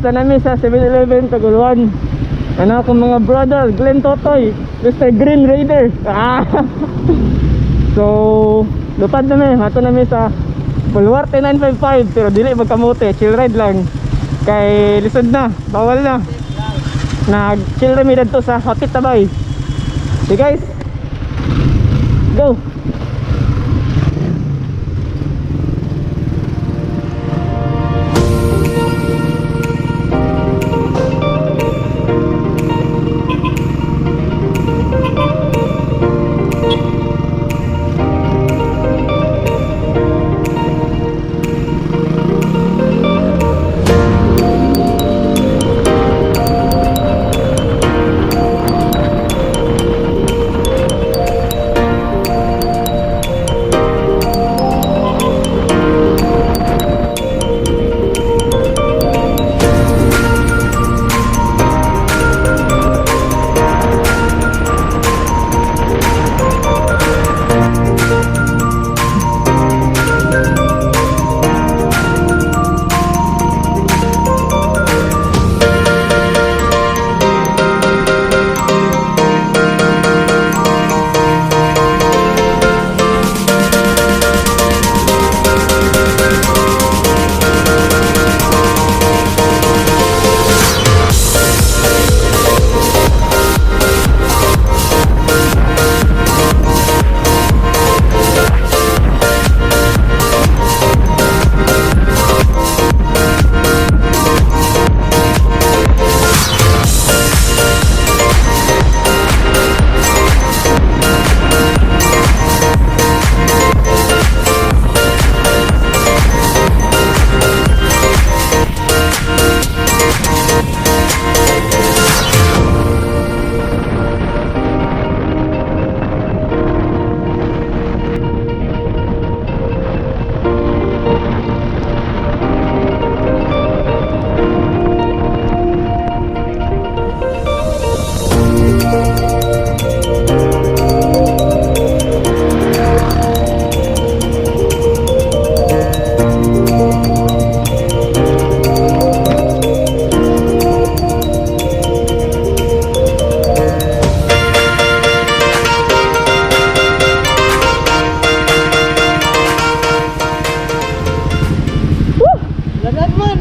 na namin sa 7-Eleven Taguluan. Ano akong mga brother, Glenn Totoy, Mr. Green Raider. Ah. So, lupad na mi, mato na mi sa Baluarte 955 pero dili magkamote, chill ride lang. Kay lisod na, bawal na. Nag chill ride mi dadto sa Hapit Tabay. Okay guys. Go. Lanan man.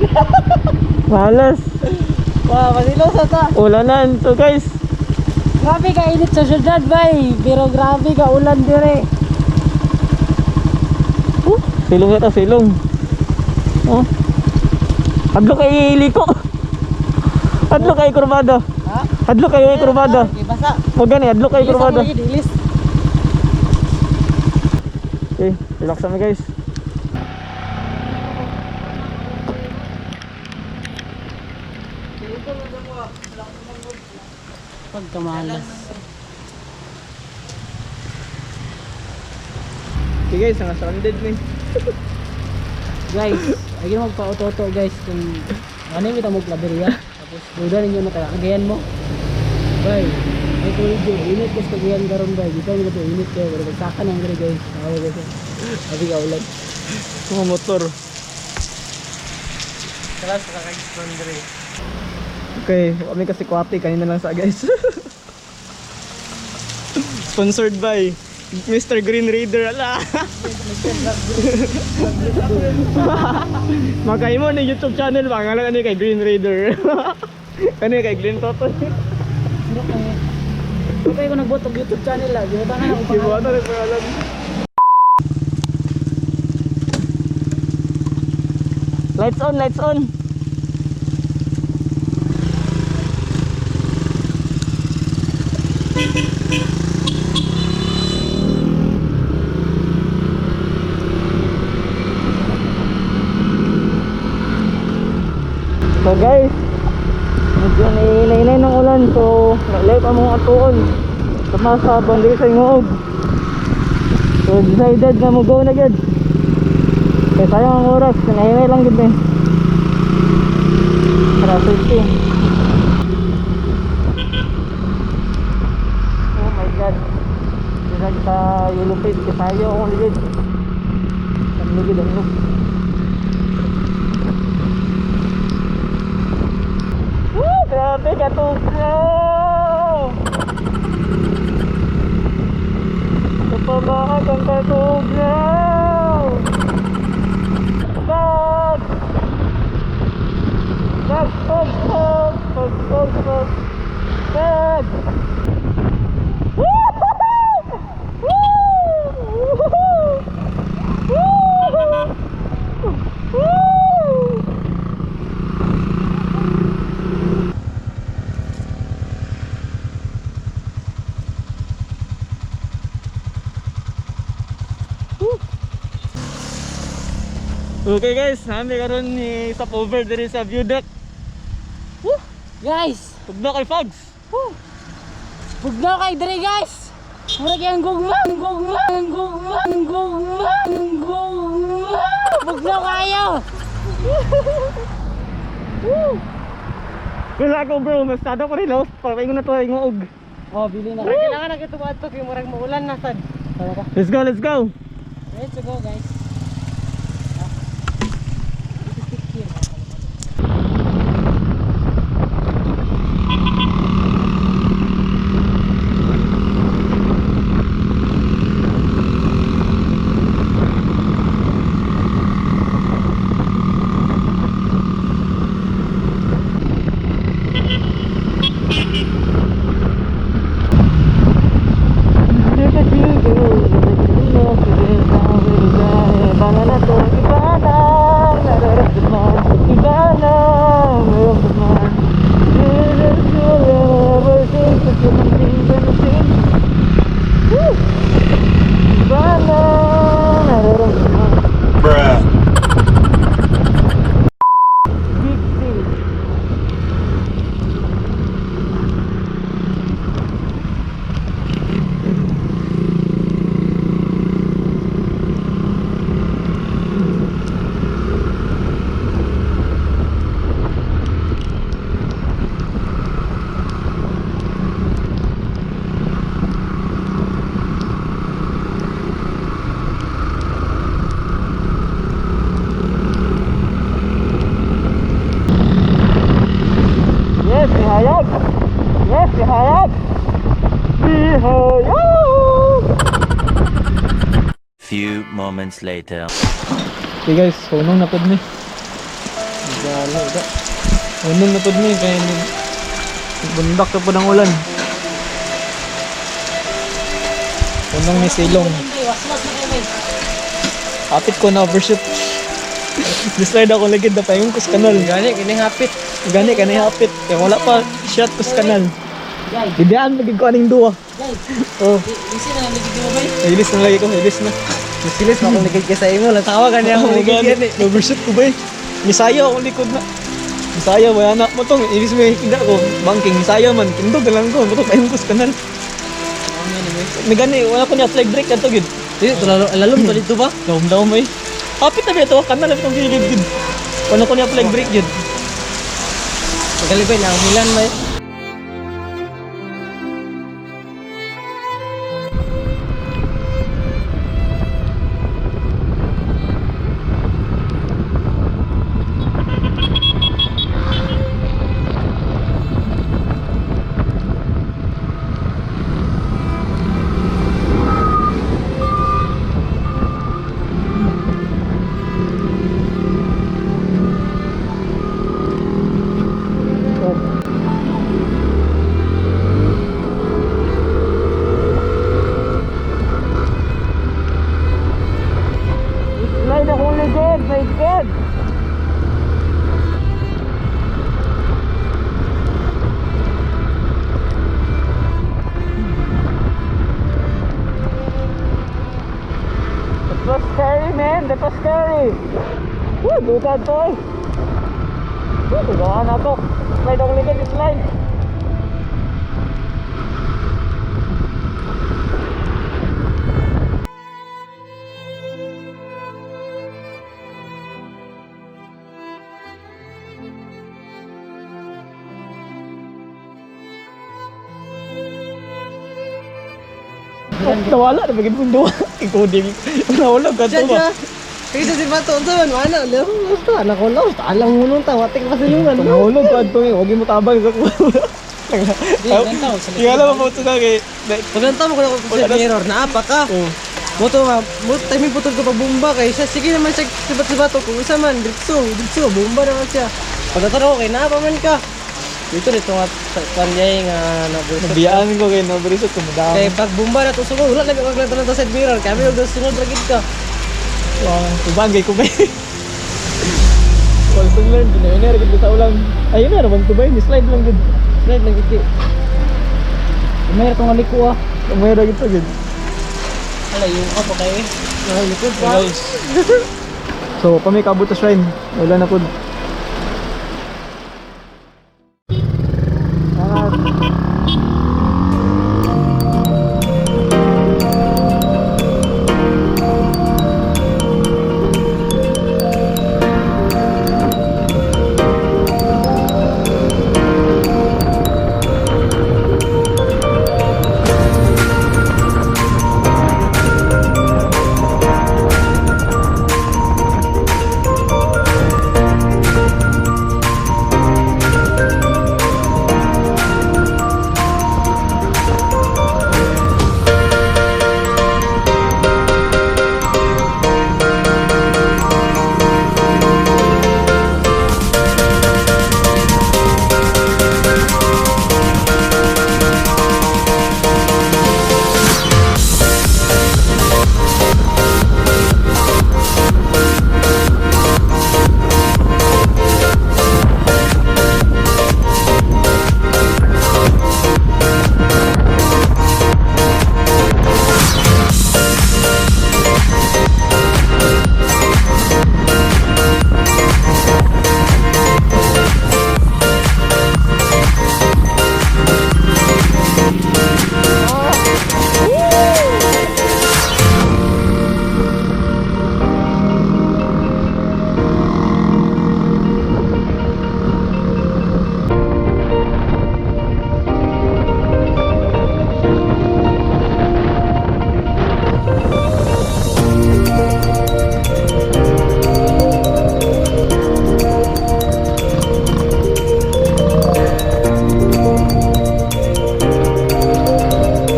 Malas. Wow, masilo sa ta. Ulanan. So guys, Grabe ka init sa syudad bay, pero grabe ka ulan dire. oh, silong yata silong. Oh. Hadlo kay liko. Hadlo kay kurbada. Ha? Hadlo kay kurbada. Basa. Wag gani, hadlo kay kurbada. Ilis. Okay, relax kami guys. Pagkamalas. Okay guys, nga stranded ni. Guys, ay magpa-auto guys kung ano yung mo klaberya. Tapos duda ninyo na kaya kagayan mo. Bay, ay tuloy dyan. Init guys kagayan karon bay. Dito nila to init kayo. Pero pagsaka nang gari guys. Tawa guys. Sabi ka ulan. Mga motor. Kala sa kakagiston dre. Okay, kami kasi kwati kanina lang sa guys. Sponsored by Mr. Green Raider ala. Makaimo ni YouTube channel pangalan ano kay Green Raider. Ano kay Glenn Toto. Sino kay? Okay ko nagbuot og YouTube channel la. Gibutangan ako pangalan. Gibuhatan ang pangalan. Lights on, lights on. So guys, medyo naiinay ng ulan, so nailay pa mong atuon. Sama sa bandiri sa Ingoog. So decided na mo go na gid. Kaya sayang ang oras, nainay lang gid eh. Para safety. Oh my God. Dirag sa yellow page, kasayo akong ligid. Ang ligid ang look. Grabe katugnaw! Kapamaak ang katugnaw! Pag! Pag! Pag! Pag! Pag! Pag! Pag! Pag! Woo! Woo! Woo! Woo! Okay guys, nami karon ni stopover diri sa view deck. Woo! Guys, Tugna kay Fags. woo! Bugnaw kay diri guys. Mura kay ang gugma, ang gugma, ang gugma, ang gugma, ang gugma. Bugnaw kayo. Wala ko bro, masado ko rin oh. Parang ko na to ingoog. Oh, bili na. Kailangan na kita adto kay murag maulan na sad. Tara ka. Let's go, let's go. Let's go guys. Ah. Stick here. Bruh. Big thing. Yes, ihayag! Yes, ihayag! Ihayag! Few moments later. Okay guys, hunong na pod ni. Galo da. Hunong na pod ni kay bundak na pod ang ulan. Hunong ni silong. Waswas na kayo guys. Hapit ko na overshoot. Dislide ako lagi da paingon ko sa kanal. Gani kini hapit. Gani kanay hapit. Kaya wala pa shot ko sa kanal. Guys, Bibiyaan magig ko aning duwa. guys. Oh, Listen na nagiging mo ba? ilis na lagi ko, ilis na. Masilis mo akong ligid ka sa imo, lantawa gani akong Oo, ligid gani. yan eh. Overshoot ko ba eh. Misaya akong likod na. Misaya, wala na. Motong, ibig sabihin, hindi ako. Banking, misaya man. Kindog na lang ko. Motong, pahingon ko sa kanal. May gani, wala ko niya flag break. Ato, gid. Dili to lalo lalom to dito ba? Daom-daom eh. Hapit na ba ito? Kanal na itong gilid, gid. Wala ko niya flag break, gid. Magalibay na ang hilan may. Slide akong likod, my God! That was scary, man. That was scary. Woo, dutad to eh. Woo, tugahan na to. Slide akong likod, slide. Nawala na bagay mong duwa. Ikaw din. Nawala ka to ba? Kaya si Bato, unsa man mana? Basta anak ko lang, alang mo ta, watik pa silungan. Nahulog ko adto eh. Wag mo tabang sa kuha. Di, gantaw. Sa Kaya alam mo sa kay. Paglantaw mo ko na sa mirror, naapa ka. Oh. Moto nga, mo timing putol ko pagbumba kay siya. Sige naman siya sibat si Bato kung isa man diretso, diretso bumba naman siya. Pagkataro kay naapa man ka. Dito dito nga sa kanyay nga nabulisot. Nabiyaan ko kay nabulisot kumudam. Kay pag bumba na to sunod, wala na maglantaw na sa side mirror. Kami og sunod ra gid ka. Tubagay ko ba? Wag sunglan, ginainer gid sa ulan. Ay, na naman tubay, ni slide lang gid. Slide lang gid. May itong aliko ah. May ra gid to gid. Ala, yung ako kayo eh. Nakalikod pa. Guys. So, kami kabot sa shrine. Wala na pud.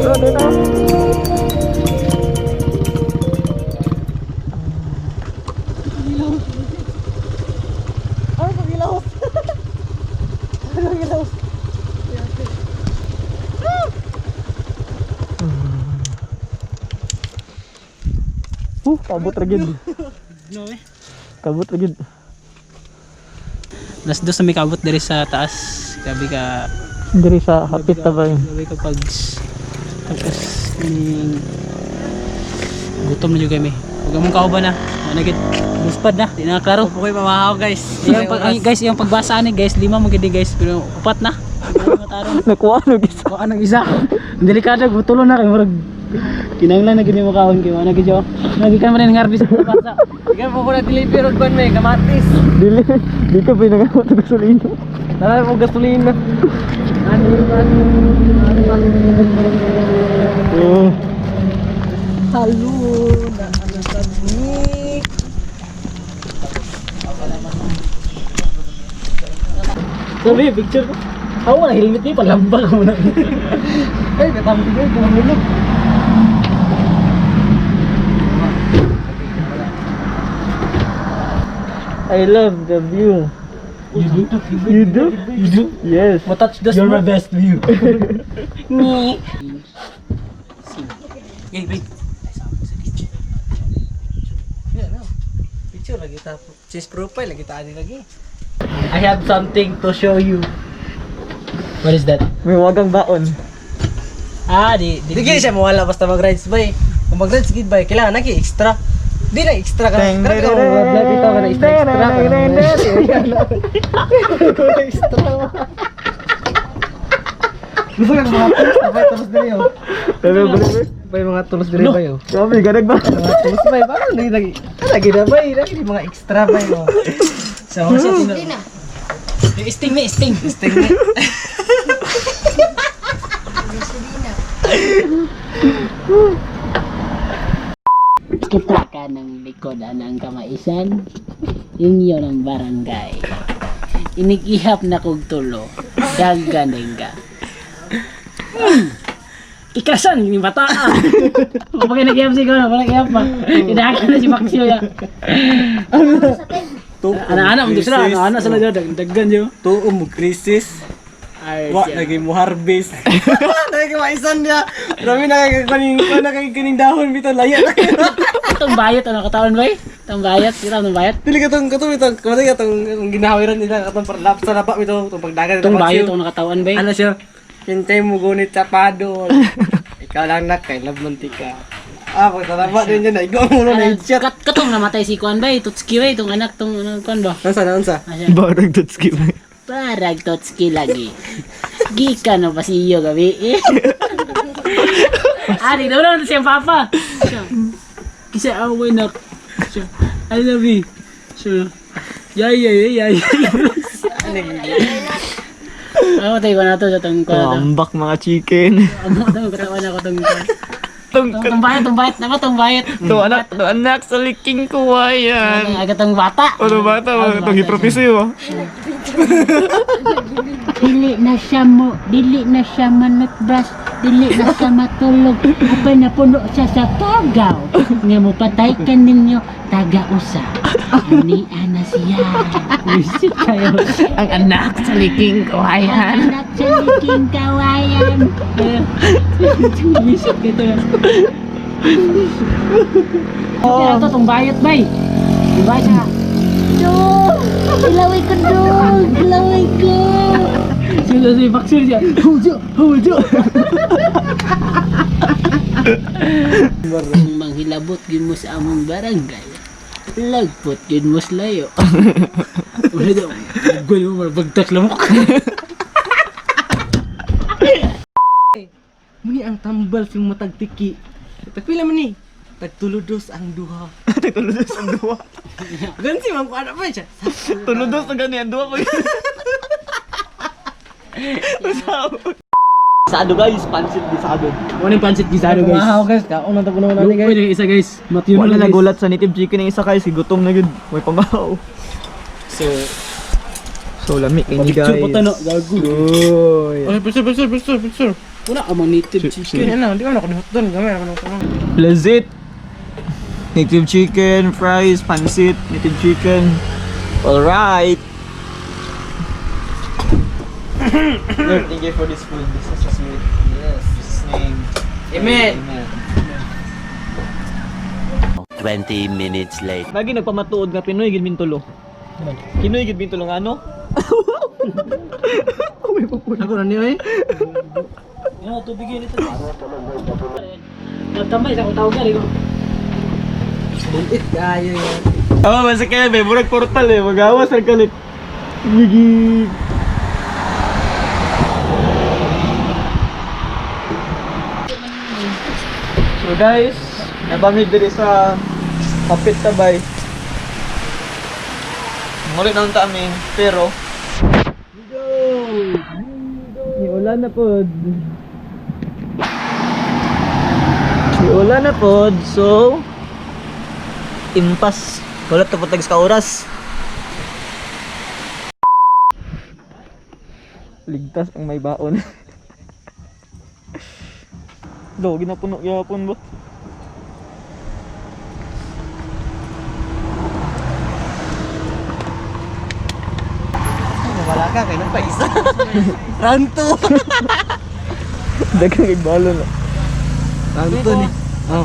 Bro, dito. Ay, pagilahos. Pagilahos. Kabot ra gid. No eh. Kabot ra gid. Las dos na may kabot diri sa taas. Grabe ka. Diri sa hapit ta ba yun? Grabe ka pag tapos kining gutom na jud kami. Huwag mong kauban na. Wala gid. Buspad na, di na klaro. Opo ko'y mamahaw guys. Iyang pag, ay, guys, iyang pagbasa ani guys, lima mo gid ni, guys, pero upat na. Matarong. Nakuha no gid. Kuha ng isa. Ang delikado gutulo na kay murag kinahanglan na gid mo kaon kay wala gid yo. Nagikan man ning harvest sa pagbasa. Ikaw po ko na deliver og ban may kamatis. Dili, di ka pinagamot og gasolina. Nalala mo gasolina. Oh. Halo na ano sa ni. Sabi, picture ko. Ako wala helmet ni palambak mo na. Ay, katambi ko tumulog. I love the view. You do? You do? You do? Yes. Matouch the You're my best view. Ni. Hey, wait. Yeah, no. Picture lagi ta. Chase profile lagi ta ani lagi. I have something to show you. What is that? May wagang baon. Ah, di Di gid siya mawala basta mag-rides bay. Kung mag-rides gid bay, kailangan nagi extra. Di na extra ka. Kaya ka mag bitaw ka na extra extra. Ka extra. Gusto ka mga tulos na bay tulos diri oh. Pero bro, Bay mga tulos diri bay oh. kami ganag ba? Mga tulos bay ba lagi lagi. Lagi na bay, lagi mga extra bay oh. So, mm. Sting ni, sting. Sting ni. Kita ka ng likod. Tukod anang kamaisan, inyo ng barangay. Inig-ihap na kog tulo, daggan din ka. Ikasan, yung bata ah. Kapag nag-ihap siguro, parang ihap pa. Inahakan na si Maxio ya. Anak-anak, mo sila, anak-anak sila dyan, daggan dyan. Tuo mo crisis. Ay, Wa siya. naging mo harvest. Naging maisan niya. Rami nakakaning ko nakakaning dahon bitaw laya. Itong bayot, ano katawan ba eh? Itong bayot, kita itong bayot. Dili katong katong itong kamatay katong ang ginahawiran nila katong parlap sa laba bitaw itong pagdagan. Itong bayot, itong nakatawan ba eh? Ano siya? Hintay mo gunit sa padol. Ikaw lang nak kay love man tika. Ah, pagtalaba din niya na ikaw mo na headshot. Katong namatay si Kuan ba eh? Tutski ba eh? Itong anak, itong ano, Kuan ba? Unsa na unsa? Asya. Barang Tutski ba? Parag Totski lagi. Gika no pasiyo gabi eh. Ari, daw naman siyang papa. Siya. Kasi away na. Siya. I love you. Siya. Yay, yay, yay, yay. Ako tayo na to sa tong kuan na to. Tambak mga chicken. Amo tong katawan ako tong Tong tong bayat, tong bayat, nama tong bayat. to anak sa liking kuwayan. Aga tong bata. Ano bata, itong gipropisyo. Dili na siya mo, dili na siya manutbras, dili na siya matulog, apay napuno siya sa pagaw. Nga mo patay ka ninyo, taga usa. Ani ana siya. Wisit kayo. Ang anak sa liking kuwayan. Anak sa liking kawayan. Wisit kayo. Oh. Ito tong bayot bay. Diba siya? Dong! Ilaway ko dong! Ilaway ko! Sila si Baxter siya. Hujo! Hujo! Kung manghilabot yun mo sa among barangay, lagpot yun mo sa layo. Wala daw. Gawin mo mabagtak lamok. Muni ang tambal sing matagtiki. Tagpila man ni? Tagtuludos ang duha. Tuludos ang duwa. Ganun si Ma'am Kuana pa siya. Tuludos ang gani ang duwa pa. Sado guys, pansit gisado. Ano yung pansit gisado guys? Kumahaw guys, kaon na tapo naman Lupoy na yung isa guys. Matiyun Wala na guys. nagulat sa native chicken ng isa guys, gutom na gud. May pamahaw. So, So lami kay ni guys. Picture po to no. Gago. Uy. ay, picture, picture, picture, picture. Wala ka mang native chicken. Kaya na, di ko na ako doon. Gamay na ako doon. Legit. Native chicken, fries, pancit, native chicken. Alright. Lord, thank you for this food. This is so sweet. Yes. In Jesus' name. Amen. 20 minutes later. Lagi nagpamatuod nga Pinoy gid mintulo. Pinoy gid mintulo nga ano? Ako na niyo eh. Ano, tubig yun ito. Nagtambay sa akong tawag ko. Bulit kayo yan. Oh, basta kaya be, murag portal eh, magawas ang kalit. Gigi. So guys, nabamid diri sa kapit tabay. Muli na unta kami, pero Ulan na pod. Ulan na pod, so impas. Wala ta patag sa oras. Ligtas ang may baon. Do, ginapuno gyapon ba? Wala ka, kailan pa isa. Round 2. Daghang igbalo na. Round 2 ni. Oh.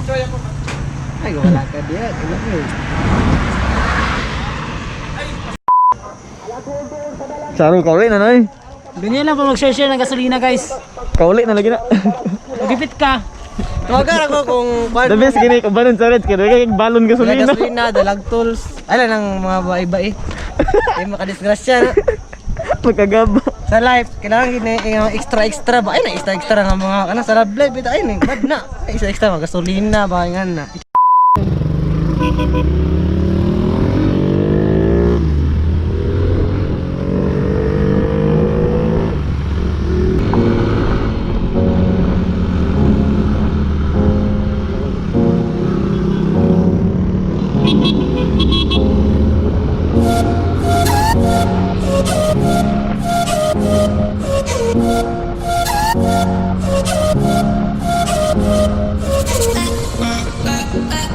Ay, wala ka diya. Kailan pa eh. Saro kauli na noy. Ganyan lang pa mag-share-share ng gasolina guys. Kauli na lagi na. Magipit ka. Tawagan ako kung The best gini kabanon sa Reds kay daghang balon Wala gasolina. gasolina, dalag tools. Ala ng mga bae-bae. Ay, makadisgrasya na. Magkagaba. Sa life, kailangan gini yung extra-extra ba? Ay, na extra-extra nga mga ano sa love life ito ay ning bad na. Ay, extra-extra mga gasolina ba nga na.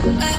Bye.